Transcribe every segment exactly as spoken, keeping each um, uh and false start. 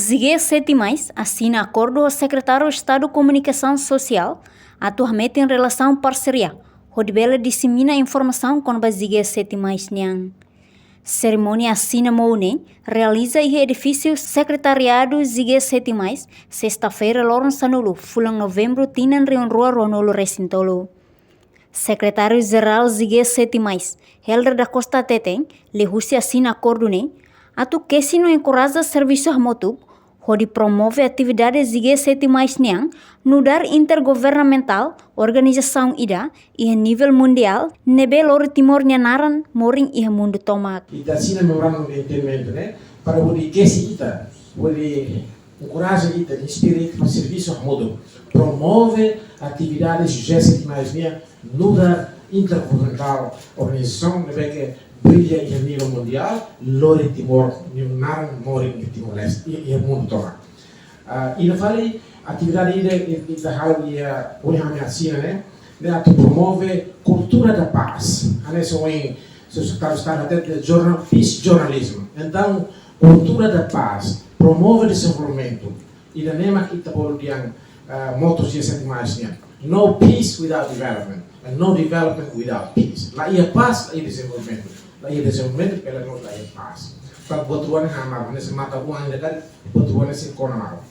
G sete mais asina akordu ho Sekretáriu Estadu Komunikasaun Sosiál atu hametin relasaun parseria hodi bele disemina informasaun kona-ba G sete mais nian. Serimónia asina monu ne'e realiza iha edifísiu Sekretariadu G sete mais, sesta-feira loron sanulu, fulan Novembru, tinan rihun rua ruanulu resin tolu. Sekretáriu Jerál G sete mais, Helder da Costa hateten, liuhusi asina akordu ne'e, atu kesi no enkoraja servisu hamutuk hodi promove atividade G sete mais nian nu'udar intergovernamentál, organizasaun ida iha nivel mundiál ne'ebé lori Timor nia naran morin iha mundu tomak. Ita asina memorandum de entendimentu ne'e para hodi kesi ita, hodi enkoraja ita, inspira ita para servisu hamutuk, promove atividade G sete mais nian nu'udar intergovernamentál, organizasaun ne'ebé ke brilla iha nivel mundiál, lori Timor nia naran morin iha Timor-Leste, iha, iha mundu tomak. Ah, ida fali atividade ida, ita halo iha, ohin ami asina ne'e, ne'e atu promove cultura da paz. Hanesan ohin Sekretáriu Estadu hateten, jornal, peace journalism. Entaun, cultura da paz, promove dezenvolvimentu. Ida-ne'e mak ita bolu dehan, ah, motu G sete mais nian. No peace without development, and no development without peace. La iha pás, la iha dezenvolvimentu. La iha dezenvolvimentu, pela no la iha pás. Tantu buat rua ne'e hanesan matan-uan ida karik, buat rua ne'e sei kona malu.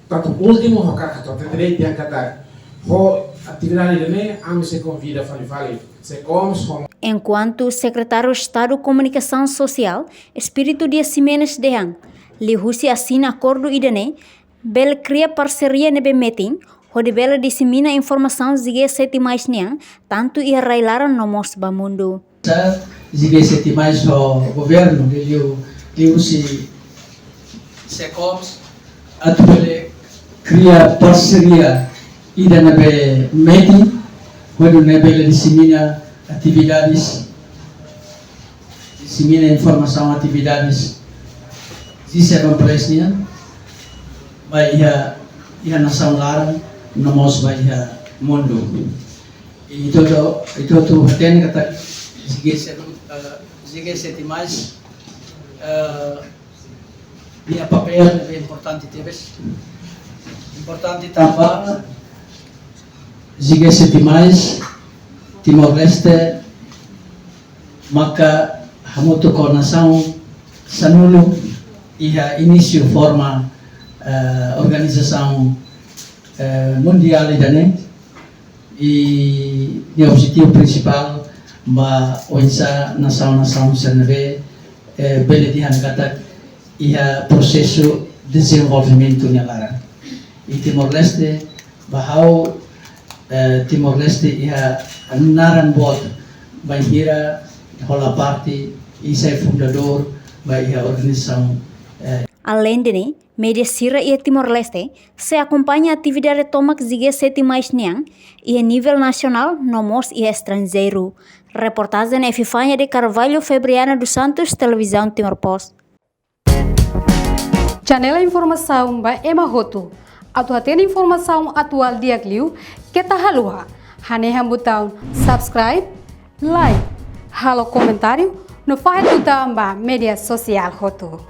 Tantu últimu, ha'u hakarak hato'o hateten de'it katak, ho atividade ida-ne'e, ami sei konvida fali-fali SECOMS, ho Enkuantu Sekretáriu Estadu Komunikasaun Sosiál, Espírito Dias Ximenes dehan, liuhusi asina akordu ida-ne'e, bele kria parseria ne'ebé metin, hodi bele disemina informasaun G sete mais nian, tantu iha rai-laran no mós ba mundu. G sete mais ho governu, liu, liuhusi SECOMS, atu bele kria parseria ida ne'ebé metin, hodi nune'e bele disemina atividades, disemina informasaun atividades G sete mais nian, ba iha, iha nasaun laran, no mós ba iha mundu. I ita hotu, ita hotu hatene katak G sete, eh, G sete mais, eh, nia papél ne'ebé importante tebes. Importante tanba G sete mais, Timor-Leste maka hamutuk ho nasaun sanulu iha inísiu forma, eh, organizasaun, eh, mundiál ida-ne'e. I nia objetivu prinsipál ba oinsá nasaun-nasaun sira ne'ebé, eh, bele dehan katak iha prosesu dezenvolvimentu nia laran. I Timor-Leste, ba ha'u, eh, Timor-Leste iha naran boot bainhira hola parte i sai fundadór ba iha organizasaun, eh. Aleinde ne'e, média sira iha Timor-Leste sei akompaña atividade tomak G sete mais nian iha nivel nasionál no mós iha estranjeiru. Reportajen Epifania de Carvalho, Febriana dos Santos, Televizaun Timor Post. Janela informasaun ba ema hotu. Atu hatene informasaun atuál di'ak liu, keta haluha hanehan butaun subscribe, like, halo komentáriu, no fahe tutan ba média sosiál hotu.